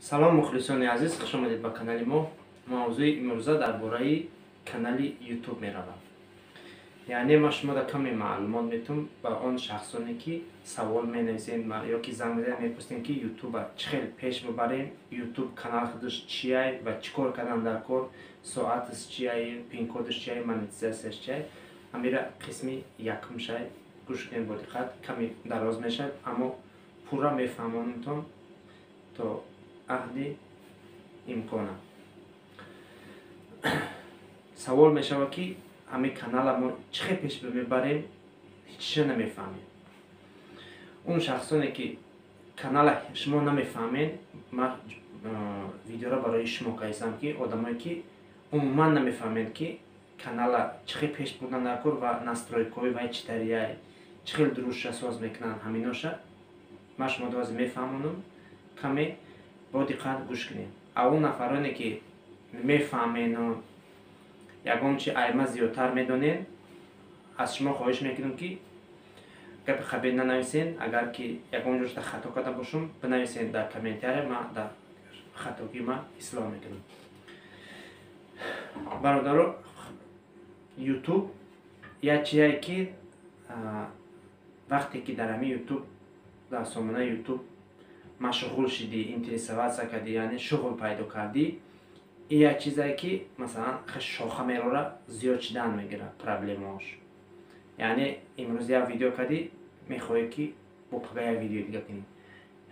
Салом, мухлисони азиз, хуш омадед ба канали мо. Мавзӯи имрӯза дар бораи канали Ютуб меравад. Яъне ман шуморо каме маълумот метум ба он шахсоне, ки савол менависед ё ки занг мезанед, мепурсем, ки Ютуба чӣ хел пеш бибарем, Ютуб канал худаш чияй ва чӣ кор кардан дар кор, соаташ чияй, пинкодаш чияй, монетизатсияш чияй. Ҳамира қисми якумшай, гӯш кунед бо диққат. Каме дароз мешавад, аммо пурра мефаҳмонамтон то аҳди имкона. Савол мешавад, ки ҳамин канала мо чӣ хел пеш мебарем, ҳечиша намефаҳмем. Он шахсоне, ки канала шумо намефаҳмед, ман видеоро барои шумо кайсам, ки одамое, ки умуман намефаҳмед, ки канала чӣ хел пеш бурдан дар кор ва настройкаҳои вай чӣ тарияй, чӣ хел дурустша соз мекунанд, ҳаминоша ман шумо дози мефаҳмонам. Каме бо диққат гӯш кунед. А он нафароне, ки мефаҳмену ягон чи айма зиёдтар медонед, аз шумо хоҳиш мекунам, ки гапи хабир нанависен. Агар ки ягон ҷошта хато карда бошум, бинависен дар комментария, ман дар хатогӣ ман ислоҳ мекунам. Бародаро, Ютуб як чие, ки вақте ки дар ҳамин Ютуб, дар сомонаи Ютуб машғул шидӣ, интересоваться кардӣ, яъне шуғл пайдо кардӣ, ин як чизе, ки масалан шоха мерора, зиёд шидан мегирад проблемаош. Яъне имрӯз як видео кардӣ, мехоҳӣ, ки бо пага як видеои дига кунӣ,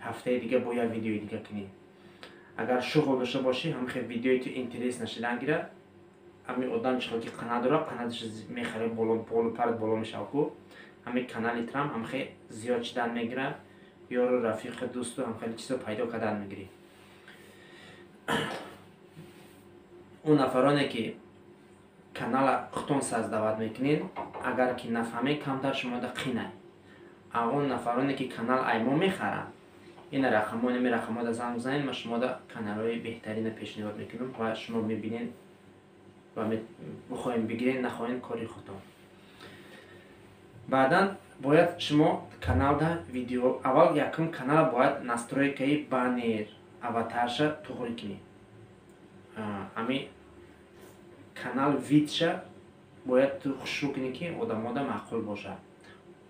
ҳафтаи дига бо як видеои дига кунӣ. Агар шуғл дошта бошӣ, ҳамхел видеои ту интерес нашидан гирад. Ҳамин одам чӣ хел ки қанат дорад, қанаташ мехаре, боло болу пард боло мешавад ку, ҳамин канали трам ҳамхел зиёд шидан мегирад, ёру рафиқи, дӯсту ҳамхели чизо пайдо кардан мегирӣ. Он нафароне, ки канала худтон создавать мекунед, агар ки нафаҳмед, камтар шумода қинай. А он нафароне, ки канал аймо мехаранд, ина рақамҳо, нами рақамҳода занг бизанед, ман шумода каналҳои беҳтарина пешниҳод мекунам ва шумо мебинед ва бихоҳем бигиред, нахоҳем, кори худтон. Баъдан бояд шумо каналда видео, аввал якум канала бояд настройкаи баннер, аватарша туғри кунед. Ҳамин канал видша бояд ту хушрӯ кунӣ, ки одамода маъқул бошад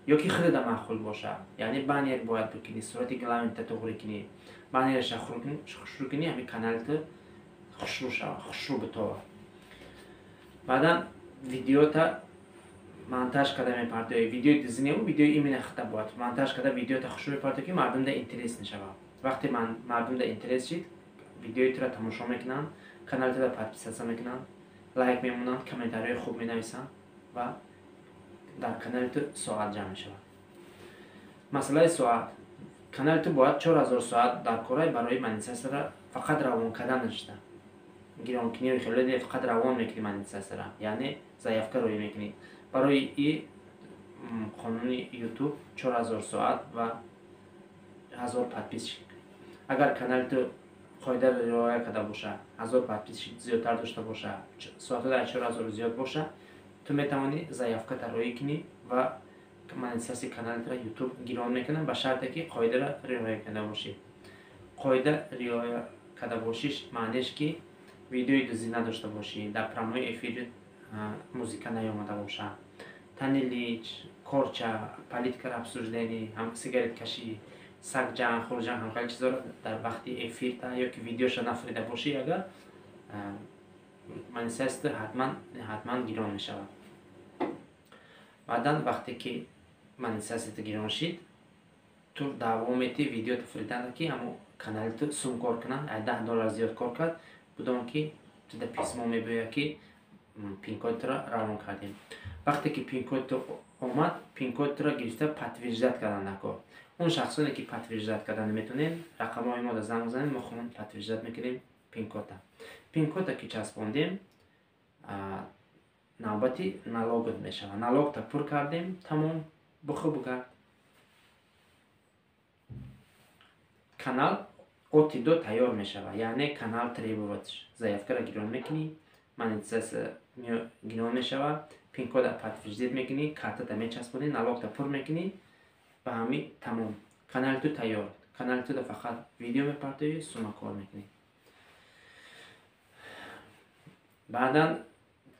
ё ки худада маъқул бошад. Яъне баннер бояд бикунӣ, сурати главныйта туғри кунӣ, баннераша хушрӯ кунӣ, ҳамин канали ту хушрӯ шавад, хушрӯ битовад. Баъдан видеота монтаж карда мепартоӣ. Видеои дизиневу видеои именно хита бояд монтаж карда, видеота хушрӯ мепартоӣ, ки мардумда интерес нашавад. Вақте мардумда интерес шид, видеои тура тамошо мекунанд, канали тура подписаться мекунанд, лайк мемонанд, комментариҳои хуб менависанд ва дар канали ту соат ҷамъ мешавад. Масъалаи соат: канали ту бояд 4000 соат дар корай барои монетизатсияра фақат равон кардан нашида, гиронкунӣ хеле, фақат равон мекунӣ монетизатсияра, яъне заявка роӣ мекунӣ. Барои и қонуни Ютуб 4000 соат ва 1000 подписчик. Агар канали ту қоидаро риоя карда боша, 1000 подписчик зиёдтар дошта боша, соатҳо дар 4000 зиёд боша, ту метавонӣ заявката роӣ кунӣ ва монетизатсияи каналитро Ютуб гирон мекунад, ба шарте ки қоидаро риоя карда бошӣ. Қоида риоя карда бошиш маънеш, ки видеои дуздӣ надошта бошӣ, дар прямой эфир музыка наёмада боша, тани лич, корча, политикаро обсуждение, сигареткашӣ, сагҷанг, хурҷанг, ҳамхели чизоро дар вақти эфирта ё ки видеоша нафрида бошӣ, агар монетизатсия ҳатман ҳатман гирон мешавад. Баъдан вақте ки монетизатсията гирон шид, ту даъво метӣ видеото фуриданда, ки ҳамо канали ту сум кор кунад, 10 доллар зиёд кор кард, будон ки туда письмо мебиёяд, ки пинкоди туро равон кардем. Вақте ки пинкоди ту омад, пинкоди туро гирифта подтверждать кардан накор. Он шахсоне, ки подтверждать карда наметонем, рақамҳои мода занг бизанед, мо худмон подтверждать мекунем пинкода. Пинкода ки часпондем, навбати налогот мешавад. Налогта пур кардем, тамом, буху бугард, канал от и до тайёр мешавад. Яъне канал требовать заявкаро гирон мекунӣ, монетизатсия гирон мешавад, пинкода подтверждать мекунӣ, картата мечаспонӣ, налогта пур мекунӣ, ба ҳамин тамом, канали ту тайёр. Канали туда фақат видео мепартоӣ, сума кор мекунӣ. Баъдан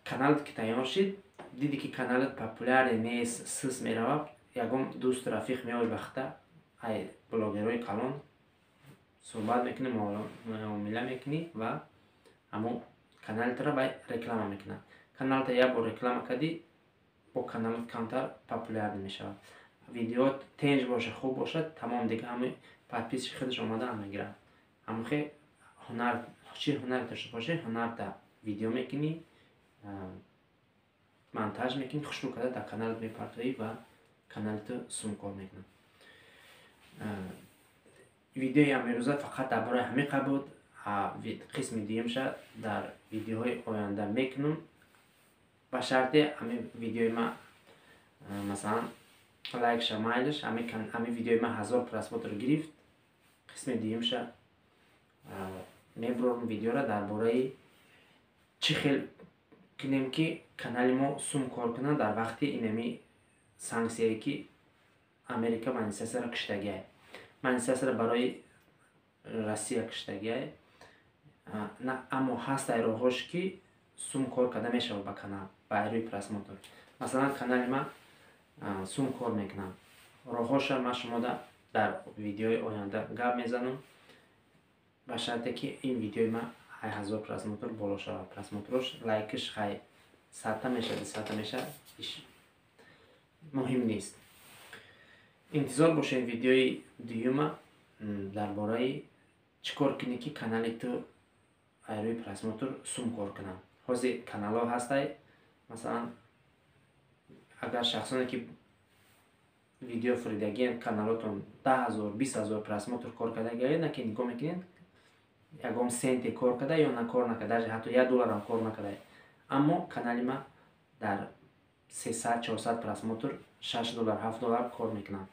каналат ки тайёр шид, диди ки каналат популярный нест, сис меравад, ягон дӯст рафиқ меои бахта, ай блогерҳои калон суҳбат мекунӣ, муомила мекунӣ ва ҳамон каналитро вай реклама мекунад. Каналта як бор реклама кардӣ, бо каналат камтар популярный мешавад. Видеоат тенҷ боша, хуб бошад, тамом, дига ҳамаи подписчик худаш омада мегирад. Ҳамохе ҳунар, чӣ ҳунаре дошта бошӣ, ҳунарта видео мекунӣ, монтаж мекунӣ, хушрӯ карда дар каналат мепартоӣ ва канали ту сум кор мекунад. Видеои амирӯза фақат дар бораи ҳамиқа буд. Қисми дуюмша дар видеоҳои оянда мекунам. Ба шарте ҳамин видеои ма, масалан, лайкша майлиш, ҳамин видеои ма 1000 просмотр гирифт, қисми дуюмша мебурорам видеора дар бораи чӣ хел кунем, ки канали мо сум кор кунад дар вақти инами санксияе, ки Америка монетизатсияро киштагиай, монетизатсияро барои Россия киштагиай. Аммо ҳастай роҳҳош, ки сум кор карда мешавад ба канал ба рӯи просмотр. Масалан, канали ма сум кор мекунам. Роҳҳоша ман шумода дар видеои оянда гап мезанам, ба шарте ки ин видеои ма 1000 просмотр боло шавад. Просмотрош, лайкиш хай 100-та мешавад, 200-та мешавад, муҳим нест. Интизор бошед видеои дуюма дар бораи чӣ кор кунӣ, ки канали ту рӯи просмотр сум кор кунад. Ҳозир каналҳо ҳастай, масалан, агар шахсоне ки видео фуридагиен, каналотон 10 000, 20 000 просмотр кор кардагиа, на ки нигоҳ мекунед, ягон сенте кор карда ё на кор накарда, даже ҳатто 1 долларам кор накарда, аммо канали ма дар 300, 400 просмотр 6 доллар, 7 доллар кор мекунам.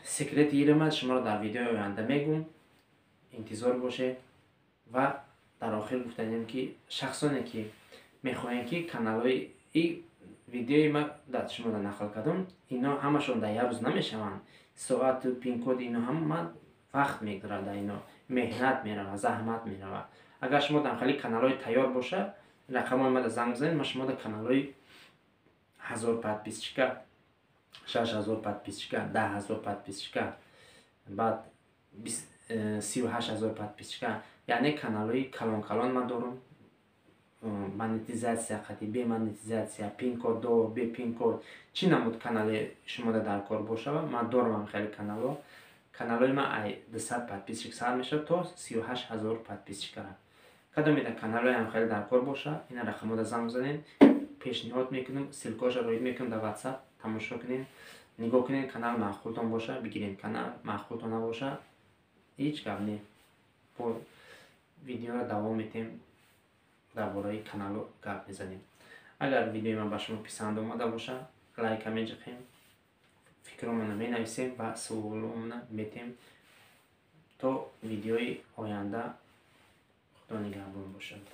Секрети ирама шуморо дар видеои оянда мегӯм, интизор бошед. Ва дар охир гуфтанем, ки шахсоне ки мехоҳем, ки каналҳои и видеои ма дар шумода нақл кардам, ино ҳамашон дар як рӯз намешаванд. Соату пинкод, ино ҳама вақт мегузарад, дар ино меҳнат меравад, заҳмат меравад. Агар шумо дар хеле каналҳои тайёр боша, рақамҳои мада занг бизанед, ман шумода каналҳои 1000 подписчика, 6000 подписчика, 10 000 подписчика, баъд 38 000 подписчика, яъне каналҳои калон калон ман дорам, монетизатсия қати, бе монетизатсия, пинкод дор, бе пинкод, чӣ намуд канали шумода дар кор бошава, ман дорам хеле каналҳо. Каналҳои ман ай 200 подписчик сар мешавад то 38 000 подписчикара. Кадомеда каналҳоям хеле дар кор боша, ина рақамода занг бизанед, пешниҳод мекунам, ссылкаша роид мекунам дар WhatsApp, тамошо кунед, нигоҳ кунед, канал маъқултон боша, бигиред, канал маъқултон набоша, ҳеҷ гап не, бо видеоро давом метем, дар бораи каналҳо гап мезанем. Агар видеои ман ба шумо писанд омада боша, лайка меҷиқем, фикромонро менависем ва суоломона метем. То видеои оянда, Худо нигаҳбон бошад.